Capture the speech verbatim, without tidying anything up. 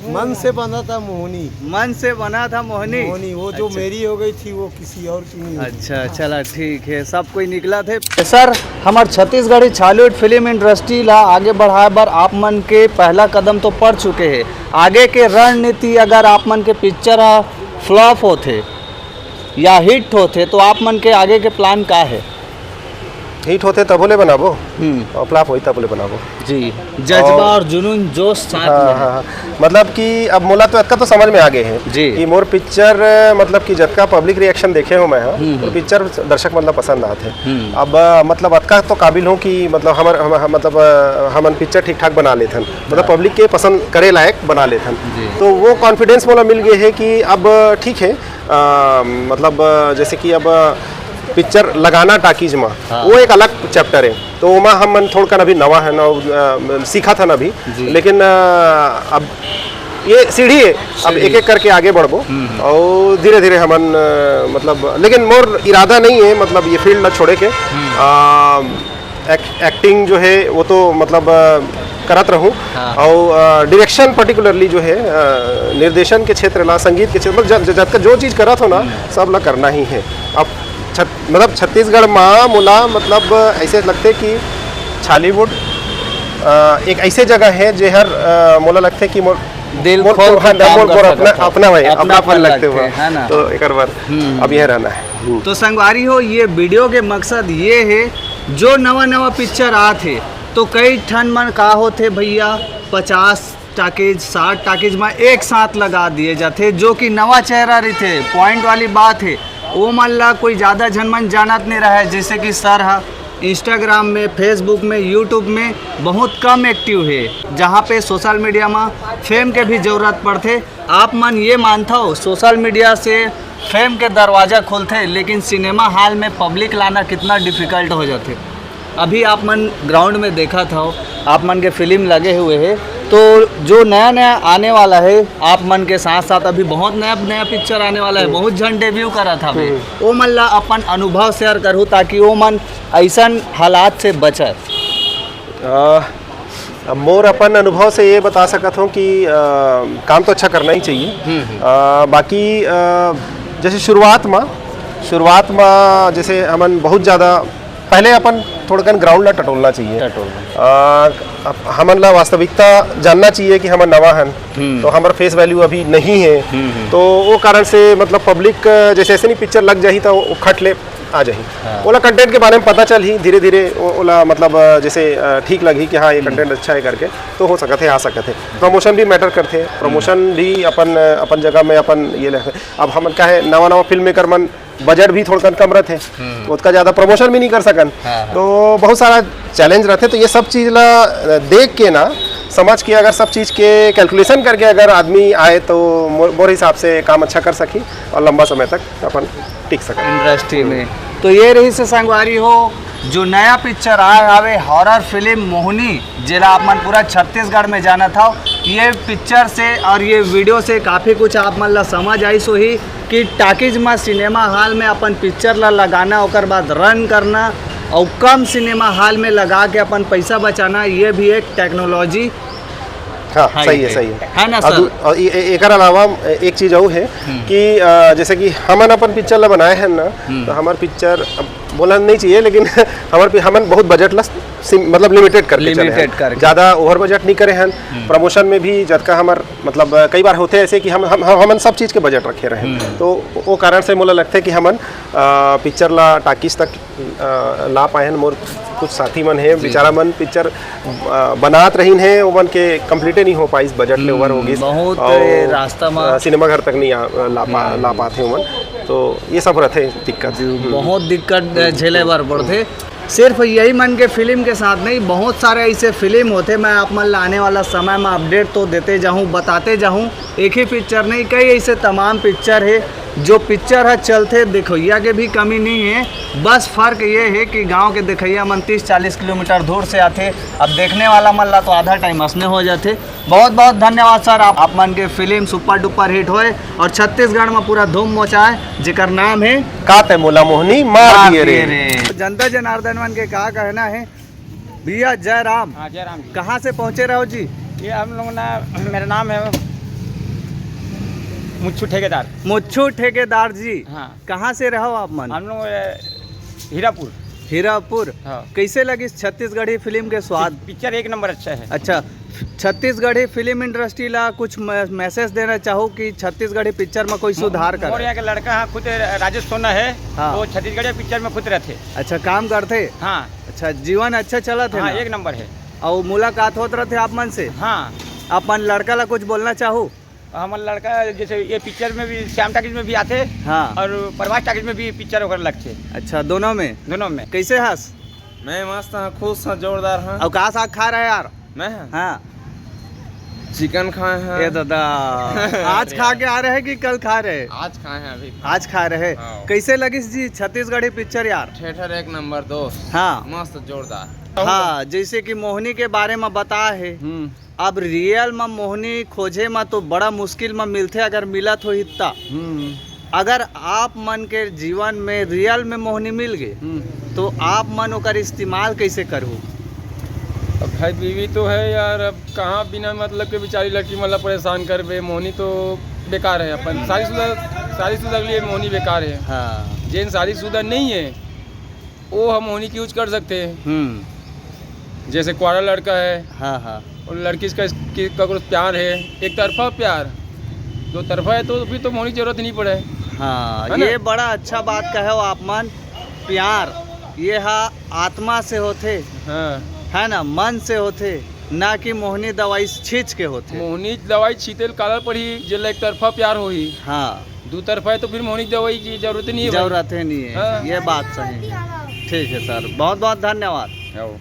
मन से बना था मोहनी। मन से बना था मोहनी। मोहनी, वो जो अच्छा। मेरी हो गई थी, वो किसी और की नहीं हुई। अच्छा, चला, ठीक है, सब कोई निकला थे। सर, हमर छत्तीसगढ़ी छॉलीवुड फिल्म इंडस्ट्री ला आगे बढ़ाए बर आप मन के पहला कदम तो पड़ चुके हे। आगे के रणनीति, अगर आप मन के पिक्चर ह फ्लॉप होथे या हिट होथे, तो आप मन के आगे के प्लान का हे? हिट होथे तभो ले बनाबो, हम्म। और फ्लॉप होई तभो ले बनाबो। जी, जज़्बा और और जुनून, जोश साथ हाँ, में है। हाँ, हाँ। मतलब कि अब मोला तो अतका तो समझ में आ गए हे जी। कि मोर पिक्चर, मतलब कि जतका पब्लिक रिएक्शन देखे हो मैं, हाँ, हम्म, वो हम्म। पिक्चर दर्शक मतलब पसंद आत हे। हम्म। अब, मतलब अतका तो काबिल हूँ कि मतलब हमर, हम, हम, मतलब, अ, हमन पिक्चर ठीक ठाक बना लेथन, मतलब हाँ। पब्लिक के पसंद करे लायक बना लेथन। जी। तो वो कॉन्फिडेंस मोला मिल गए हे कि अब ठीक है, अ, मतलब, अ, जैसे कि अब पिक्चर लगाना टाकीज में, हाँ। वो एक अलग चैप्टर है। तो ओमा हमन थोड़कन अभी नवा है ना, अ, सीखत हन अभी। जी। लेकिन, अ, अब ये सीढ़ी है, अब सीढ़ी। एक-एक करके आगे बढ़बो हम्म, हम्म। और धीरे-धीरे हमन, अ, मतलब, लेकिन मोर इरादा नहीं है, मतलब, ये फील्ड ला छोड़े के। हम्म। अ, एक-, एक्टिंग जो है, वो तो, मतलब, अ, करत रहूँ। हाँ। और, अ, डायरेक्शन पर्टिकुलरली जो है, अ, निर्देशन के क्षेत्र ला, संगीत के क्षेत्र, मतलब, ज-, ज-, जतका जो चीज़ करत हो ना, हम्म। सब ला करना ही है। अब छत-, मतलब, छत्तीसगढ़ मा मोला, मतलब, ऐसे लगथे कि छॉलीवुड, अ, एक ऐसे जगह है, जे हर, अ, मोला लगथे कि मोर, दिल मोर, खोल के हाँ, काम मोर, कर मोर सकत अपना, हो। अपना भाई, अपनापन अपनापन लगथे लगथे, हुआ। है ना? तो एकर बर हम्म। अब यह रहना है। हम्म। तो संगवारी हो, ये वीडियो के मकसद ये है, जो नवा नवा पिक्चर आत हे, तो कई ठन मन का होथे भैया, पचास टाकीज, साठ टाकीज में एक साथ लगा दिए जाथे, जो कि नवा चेहरा रहिथे। पॉइंट वाली बात है, वो मन ला कोई ज़्यादा झन मन जानत नहीं रहे, जैसे कि सर ह इंस्टाग्राम में, फेसबुक में, यूट्यूब में बहुत कम एक्टिव है, जहाँ पे सोशल मीडिया में फेम के भी जरूरत पड़थे। आप मन ये मानथव सोशल मीडिया से फेम के दरवाजा खुलथे, लेकिन सिनेमा हॉल में पब्लिक लाना कितना डिफिकल्ट हो जाथे। अभी आप मन ग्राउंड में देखत हव, आप मन के फिल्म लगे हुए है, तो जो नया नया आने वाला है, आप मन के साथ साथ अभी बहुत नया नया पिक्चर आने वाला है, हम्म। बहुत झन डेब्यू करत हवे, हम्म। ओ मन ला अपन अनुभव शेयर करहू, ताकि ओ मन ऐसन हालात से बचय। अ, अब मोर अपन अनुभव से ये बता सकत हूँ कि, अ, काम तो अच्छा करना ही चाहिए। हम्म, हम्म। अ, बाकी, अ, जैसे शुरुआत में, शुरुआत में जैसे हमन बहुत ज़्यादा पहले अपन थोड़कन ग्राउंड ला टटोलना चाहिए। टटोलना। अ, अब हमन ला वास्तविकता जानना चाहिए कि हमन नवा हन, हम्म। तो हमर फेस वैल्यू अभी नहीं है। हम्म, हम्म। तो वो कारण से मतलब पब्लिक, अ, जैसे ऐसे नहीं पिक्चर लग जाही तो वो खट ले आ जाही। हाँ। ओला कंटेंट के बारे में पता चलही धीरे-धीरे, ओ-, ओला मतलब, अ, जैसे, अ, ठीक लगही कि हाँ, ये हम्म। कंटेंट अच्छा है करके, तो हो सकत है, आ सकत है। प्रमोशन भी मैटर करथे, प्रमोशन भी अपन, अ, अपन जगह में अपन ये ले, अब हमन का है, नवा-नवा फिल्म मेकर मन बजट भी थोड़कन कम रथे, हम्म। तो ओतका ज़्यादा प्रमोशन भी नहीं कर सकन। हाँ, हाँ। तो बहुत सारा चैलेंज रथे, तो ये सब चीज़ ला, अ, देख के ना, समझ के अगर सब चीज़ के कैलकुलेशन करके अगर आदमी आए, तो मो-, मोर हिसाब से काम अच्छा कर सकही और लंबा समय तक अपन टिक सकत। इंडस्ट्री में। तो ये रहिस संगवारी हो, जो नया पिक्चर आए हवे, हॉरर फिल्म मोहनी, जेला आप मन पूरा छत्तीसगढ़ में जानत हव। ये पिक्चर से और ये वीडियो से काफ़ी कुछ आप मन ला समझ आइस होही कि टाकीज में, सिनेमा हॉल में अपन पिक्चर ला लगाना, ओकर बाद रन करना और कम सिनेमा हॉल में लगा के अपन पैसा बचाना, ये भी एक टेक्नोलॉजी हाँ, हाँ, सही ये है, सही है। है ना, अब सर? दू-, और ए-, ए-, एकर अलावा एक चीज और है हम्म। कि, अ, जैसे कि हमन अपन पिक्चर ला बनाए हैं ना, हम्म। तो हमर पिक्चर, अब बोलना नहीं चाहिए, लेकिन हमर पि-, हमन बहुत बजट ला सिम-, मतलब लिमिटेड करके चले हैं। लिमिटेड करके। ज्यादा ओवर बजट नहीं करे हैं। हम्म। प्रमोशन में भी जतका हमर, मतलब, अ, कई बार होथे ऐसे कि हम, हम, हम, हमन सब चीज के बजट रखे रहे हैं। हम्म। तो वो कारण से मोला लगथे कि हमन, अ, पिक्चर ला टाकीज तक अ, ला पाए हन। मोर कुछ साथी मन हे, जी। बेचारा मन पिक्चर, अ, बनात रहिन हे, ओमन के कंप्लीटे नहीं हो पाइस, बजट ले ओवर हो हम्म, गिस। बहुत और, ये रास्ता म अ, सिनेमा घर तक नहीं आ, ला पा, हम्म। ला पाथे ओमन। तो ये सब रथे दिक्कत। जी, हम्म। बहुत दिक्कत, अ, हम्म। झेले बर पड़थे। सिर्फ यही मन के फिल्म के साथ नहीं, बहुत सारे ऐसे फिल्म होथे। मैं आप मन ला आने वाला समय में अपडेट तो देते जाहूँ, बताते जाहूँ। एक ही पिक्चर नहीं, कई ऐसे तमाम पिक्चर हे। जो पिक्चर ह चलथे, देखइया के भी कमी नहीं है। बस फर्क ये है कि गांव के देखइया मन तीस चालीस किलोमीटर दूर से आथे। अब देखने वाला मन ला तो आधा टाइम असने हो जाथे। बहुत बहुत धन्यवाद सर, आप, आप मन के फिल्म सुपर डुपर हिट होए और छत्तीसगढ़ में पूरा धूम मचाए, जेकर नाम है का तै मोला मोहनी मार मार दिए रे। दिए रे। जनता जनार्दन मन के का कहना है? भैया जय राम। हाँ, जय राम जी। कहाँ से पहुँचे रहो जी? ये हम लोग ना, मेरा नाम है मुच्छू ठेकेदार। मुच्छू ठेकेदार जी, हाँ। कहाँ से रहो आप मन? हम लोग, ए, हीरापुर। हीरापुर। हाँ। कैसे लगिस छत्तीसगढ़ी फिल्म के स्वाद? पिक्चर एक नंबर अच्छा है। अच्छा, छत्तीसगढ़ी फिल्म इंडस्ट्री ला कुछ म-, मैसेज देना चाहो कि छत्तीसगढ़ी पिक्चर में कोई सुधार करे? मोर यहाँ के लड़का, हाँ, खुद राजेश सोना है, हाँ। वो छत्तीसगढ़ी पिक्चर में खुद रहते। अच्छा, काम करते? हाँ। अच्छा, जीवन अच्छा चलत है हाँ, ना? एक नंबर है। और मुलाकात होत रहते आप मन से? हाँ। अपन लड़का ला कुछ बोलना चाहो? हमर लड़का, जैसे ये पिक्चर में भी, श्याम टाकीज में भी आते हाँ। और प्रभास टाकीज में भी पिक्चर ओकर लगते। अच्छा, दोनों में? दोनों में। कैसे हस? मैं मस्त हाँ, खुश हाँ, जोरदार हाँ। और का साग खा रहे यार? मैं? हाँ। चिकन खाए हैं। ए दादा, आज अरे खा यार। के आ रहे हैं कि कल खा रहे हैं? आज खाए हैं अभी। आज खा रहे हैं। हाँ। कैसे लगिस जी छत्तीसगढ़ी पिक्चर यार? थिएटर एक नंबर दोस्त। हाँ। मस्त जोरदार। हाँ, जैसे कि मोहनी के बारे में बता है, हम्म। अब रियल में मोहनी खोजे में तो बड़ा मुश्किल में मिलथे, अगर मिलत होही त। हम्म। अगर आप मन के जीवन में रियल में मोहनी मिल गए, हम्म। तो आप मन ओकर इस्तेमाल कैसे करहु? अब भाई, बीवी तो है यार, अब कहाँ बिना मतलब के बेचारी लड़की मन ला परेशान करबे? मोहनी तो बेकार है, अपन शादीशुदा, शादीशुदा के लिए मोहनी बेकार है। हाँ। जेन शादीशुदा नहीं है, वो हम मोहनी की यूज कर सकते हैं। हम्म। जैसे कुआरा लड़का है, हाँ, हाँ। और लड़की का, की, का कुछ प्यार है, एक तरफा प्यार, दो तरफा है, तो फिर तो मोहनी की जरूरत नहीं पड़े। हाँ, है ना? ये बड़ा अच्छा बात कहे हो आप मन। प्यार ये हा आत्मा से होथे, हाँ। है ना, मन से होथे, ना कि मोहनी दवाई छींच के होथे। मोहनी दवाई छींचे ल काला पड़ही, जेला एक तरफा प्यार होही। हाँ। दू तरफा है तो फिर मोहनी दवाई की जरूरत नहीं है भाई। जरूरत है नहीं है, हाँ। ये बात सही है। ठीक है सर, बहुत बहुत धन्यवाद। आओ।